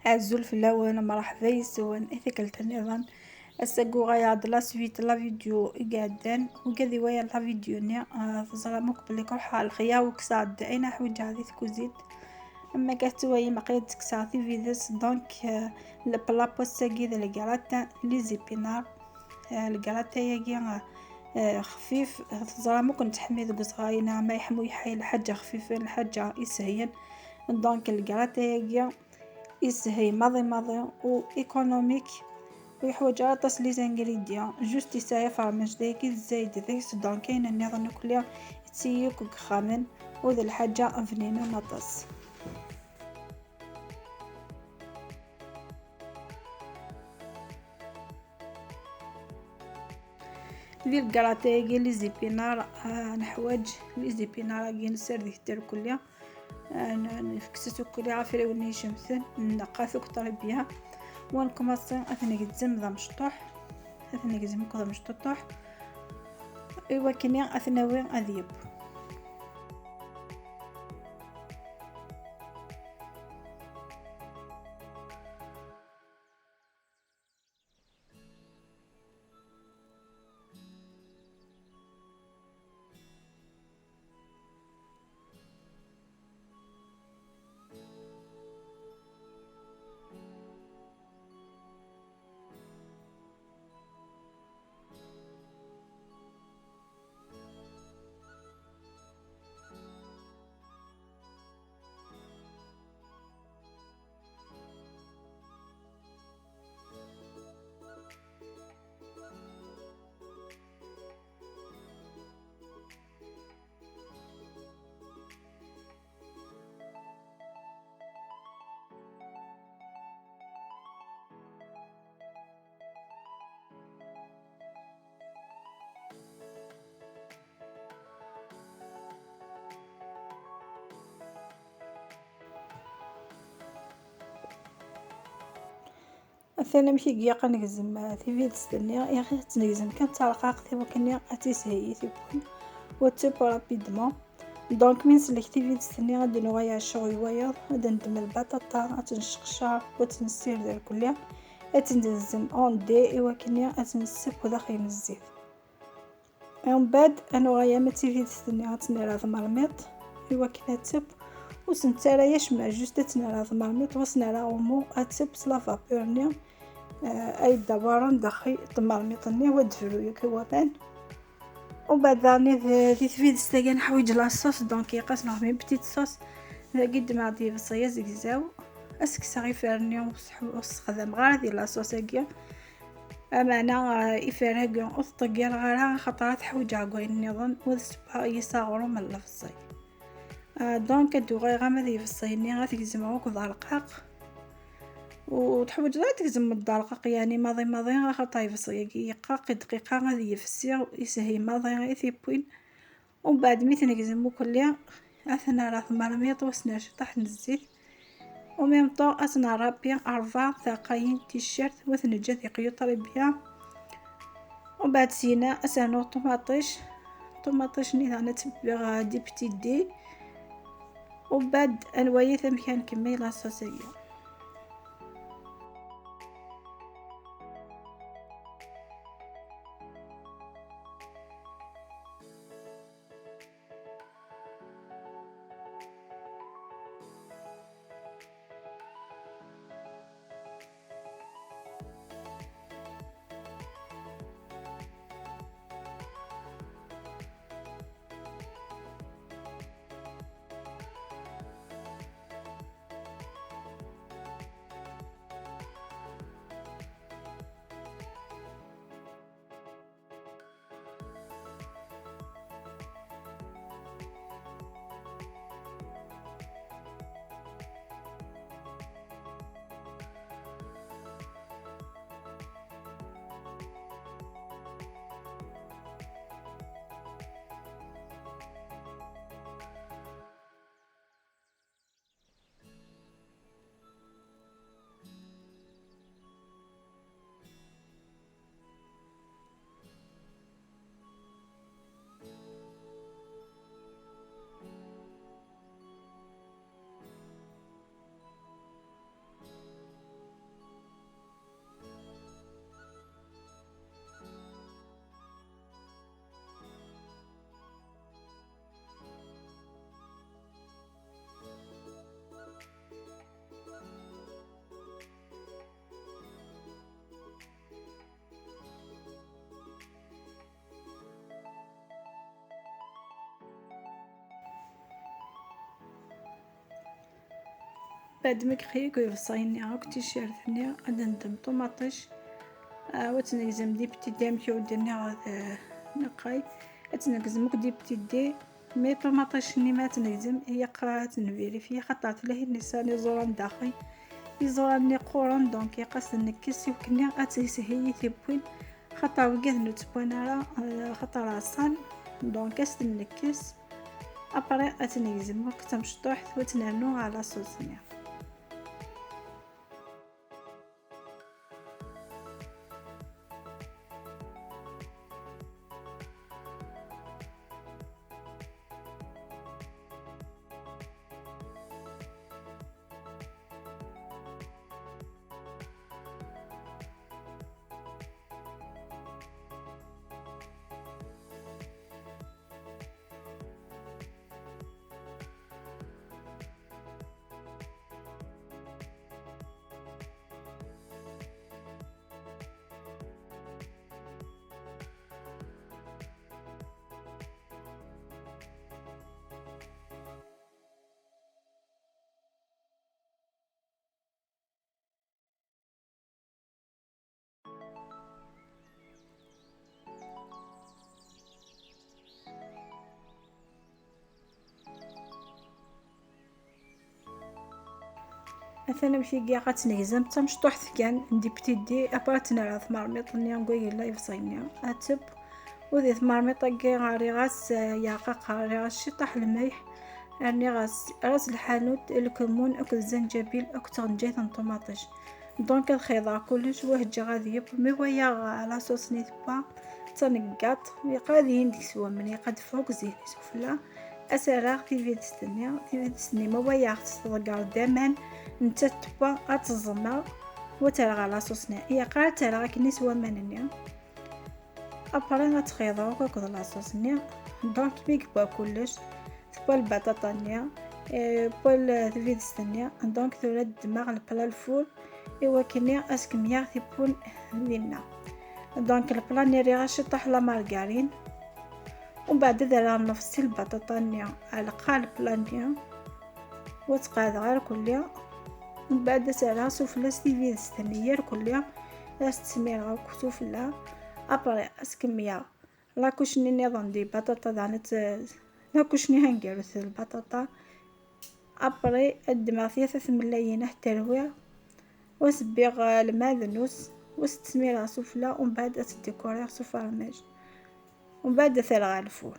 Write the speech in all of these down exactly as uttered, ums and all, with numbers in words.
Azul fell-awen, mṛeḥba yes-wen i tikkelt nniḍen. Ass-agi uɣaleɣ-d la suite la vidéo i iɛeddan. Wigad i walan la vidéo-nni, ah, teẓram akk belli ruḥeɣ lxir, kkseɣ-d ayen ḥwiǧeɣ di tkuzint. Am akka tettwalim, aql-i ttekkseɣ tibidas, donc, ah, le plat n wass-agi d le gratin les épinards. Ah, le gratin-agi, ah, ah, xfif, teẓram akk nettḥemmid deg uzɣay-nneɣ ma yeḥmu yeḥya lḥaǧa xfifen, lḥaǧa isehlen. Donc, le gratin-agi yeshel maḍi maḍi u économique, ur yeḥwaǧ ara aṭas les ingrédients, juste yesɛa afermaj dagi d zzayed deg-s, donc ayen nniḍen akk-nni yettili akk deg yexxamen, u d lḥaǧa bninan aṭas. Di le gratin-agi les épinards, ah, neḥwaǧ les épinards-agi nessared-it irkelli. Ah, n-, nfekses irkelli ɣef afriwen-nni icemten, nneqqat akk très bien. Wa nkumaṣi ad t-negzem d amecṭuḥ, ad t-negzem akk d amecṭuṭuḥ, i wakken ad t-nawi ad yeww. Atan amek i ilaq ad negzem, ah, tibidest-nni, i tt-negzem kan d tarqaqt i wakken ad tishel i tiwwin, u ad teww rapidement. Donc, mi nsellek tibidest-nni, ad d-nuɣal ar ccɣel wayeḍ, ad d-neddem lbaṭaṭa, ad tt-nceqcer, u ad tt-nessired irkelli, ad tt-negzem en dés, i wakken ad tt-nesseww daxel n zzit. Mbeɛd, ad nuɣal arma d tibidest-nni ad tt-nerr ar tmermiṭ, i wakken ad teww. Ur s-nettarra acemma, juste ad tt-nerr ar tmermiṭ, u ad s-nerr aɣummu ad teww s la vapeur-nni, eh, ay d-awaren daxel tmermiṭ-nni, u ad d-tebru yakk i waman. Mbeɛd daɣen di, di tbidest-agi neḥwiǧ la sauce, donc ilaq ad s-nexdem une petite sauce. Dagi ddmeɣ-d ibeṣṣa azegzaw, ad s-kkseɣ ifer-nni, ur s-, ur s-ssexdameɣ ara di la sauce-agi. Ameɛna, eh, ifer-agi ur t-ṭeggireɣ ara, axaṭer ad t-ḥwiǧeɣ deg wayen nniḍen, u ad sebbeɣ yis aɣrum n lebṣel. Ah, donc, ad d-uɣaleɣ arma d ibeṣṣa-nni, ad t-gezmeɣ akked arqaq. Ur teḥwaǧeḍ ara ad tgezmeḍ d arqaq, yeɛni maḍi maḍi, axaṭer ibeṣṣa-agi yeqqaq, i dqiqa ad yefsi, yeshel maḍi i tiwwin. Mbeɛd mi t-negzem ukkelli, ad t-nerr ar tmermiṭ, u ad s-nerr ciṭṭaḥ n zzit. En même temps, ad t-nerr rappi rebɛa tdaqayin ticcert, u ad t-neǧǧ ad yeqyu très bien. Mbeɛd syin, ad s-rnuɣ ṭumaṭic. Ṭumaṭic-nni daɣen ad tt-bbiɣ, euh, des petits dés. Mbeɛd ad nwali amek ad nkemmel la sauce-agi. Baɛd ma yexli-k uḍebsi-nni akk ticcert-nni, ad d-neddem ṭumaṭic. Ah, ad tt-negzem des petits dés amek i wen-d-nniɣ, ah, niqal. Ad tt-negzem akk des petits dés. Mais ṭumaṭic-nni ma ad tt-negzem, ilaq ad tt-nvérifier, xaṭer tella tin yesɛan iẓuran daxel. Iẓuran-nni qquren, donc ilaq ad tt-nekkes i wakken ad tt-yeshil i tiwwin. Xaṭer wigad ur ttewwan ara, ah, xaṭer ɛṣan. Donc ad tt-nekkes. Après, ad tt-negzem akk d tamecṭuḥt, u ad tt-nernu ɣer la sauce-nni. Atan amek i ilaq ad tt-negzem d tamecṭuḥt kan n des petits dés, après ad tt-nerr ɣer tmermiṭ-nni deg wayeg yella uḍebsi-nni, ad tebb. U di tmermiṭ-agi rriɣ-as, eh, yeɛqaq, rriɣ-as ciṭṭaḥ lmelḥ, rniɣ-as ras lḥanut, lkemmun akked zzanǧabil akked tɣenǧayt n ṭumaṭic. Donc ad xeyḍeɣ kullec, wa heǧǧeɣ ad yebb, mi waya la sauce-nni tewwa, d taneggaṭ, ilaq ad yini deg-s waman, ilaq ad d-teffeɣ akk zzit-is ufella. Ad s-rreɣ tibidest-nni, tibidest-nni ma waya ad tt-tḍeggreḍ d aman, nettat tewwa ad teẓmeɣ, wa ad tt-rreɣ ɣer la sauce-nni. Ilaq ara ad tt-rreɣ akken-nni s waman-nni. Après ad tt-xeyḍeɣ akk akked la sauce-nni. Donc mi yewwa kullec, tewwa lbaṭaṭa-nni, eh, tewwa l-, tibidest-nni. Donc tura ddmeɣ le plat le four i wakken ad s-kemmleɣ tiwwin dinna. Donc le plat-nni rriɣ-as ciṭṭaḥ la margarine. Umbeɛd ad rreɣ nnefs i lbaṭaṭa-nni, ɛelqeɣ le plat-nni. U ad tt-qeɛdeɣ irkelli. Umbeɛd ad s-rreɣ sufella s tibidest-nni irkelli, ad s-tt-smireɣ akk sufella. Après ad s-kemmleɣ la couche-nni nniḍen di baṭaṭa, daɣen ad tt-, la couche-nni taneggarut d lbaṭaṭa. Après ad ddmeɣ tlata tmellayin ad tent-rwiɣ, u ad s-bbiɣ, eh, lmaɛdnus, u ad s-tt-smireɣ sufella, umbeɛd ad tt-décoriɣ s ufermaj. Umbeɛd ad t-rreɣ ɣer lfur.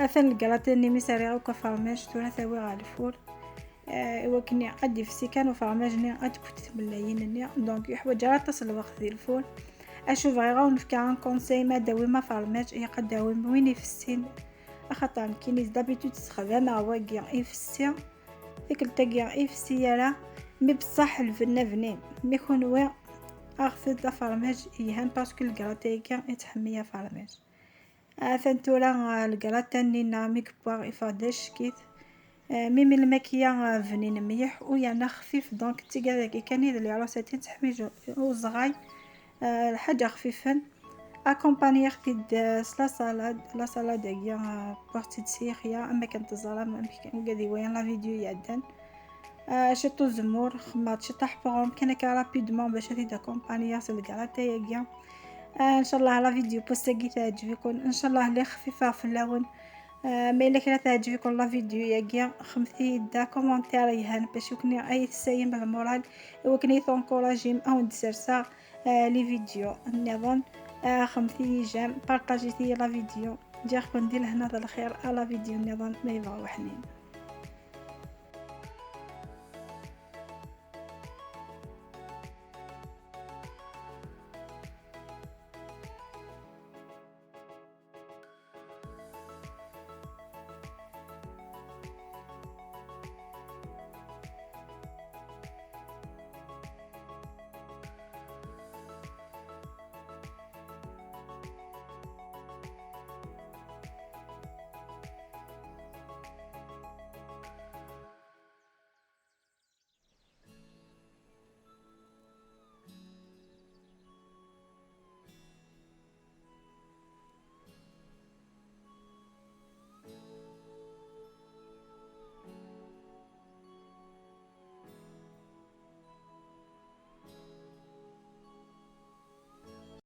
Atan lgalati-nni mi s-rriɣ akk afermaj, tura tawi ɣer lfur. Eh, iwakken ad d-ifsi kan ufermaj-nni, ad d-kkutt tmellalin-nni. Donc, yeḥwaǧ ara aṭas n lweqt di lfur. Acu bɣiɣ ad wen-fkeɣ un conseil, ma d-tawim afermaj, ilaq ad d-tawim win ifessin. Axaṭer nekkini d'habitude ssexdameɣ wagi ifessi. Tikkelt-agi ifessi ara, mi beṣṣeḥ lbenna bnin. Mi kunwi, aɣet-d afermaj yelhan, parce que lgalati-agi yettḥemmil afermaj. Atan tura, ah, lgalati-nni-nneɣ mi yewwa, iffeɣ-d acek-it. Ah, mi melmi akka, ah, bnin mliḥ u yerna xfif, donc d tigad-agi kan i d les recettes i teḥwaǧ uzɣay. Ah, lḥaǧa xfifen. Accompagniɣ-t-id, ah, s la salade, la salade-agi, ah, wwiɣ-tt-id s yixya, am akken teẓram, am akken wigad iwalan la vidéo iɛeddan. Ah, ciṭ uzemmur, xemmeɣ-d ciṭ aḥeqrum, kan akka rapidement bac ad t-id-accompagniɣ s lgalati-agi. Ah, ncallah la vidéo n wass-agi teɛǧeb-iken, ncallah lliɣ xfifeɣ fell-awen. Ah, ma yella kra teɛǧeb-iken la vidéo-agi, xedmet-iyi-d commentaire yelhan bac iwakken ad iyi-tessayem le moral, iwakken ad iyi-tencouragim ad wen-d-serseɣ, ah, les vidéos nniḍen. Ah, xedmet-iyi j'aime, partagit-iyi la vidéo. Ǧǧiɣ-ken di lehna d lxir, à la vidéo nniḍen ma yebɣa uḥnin.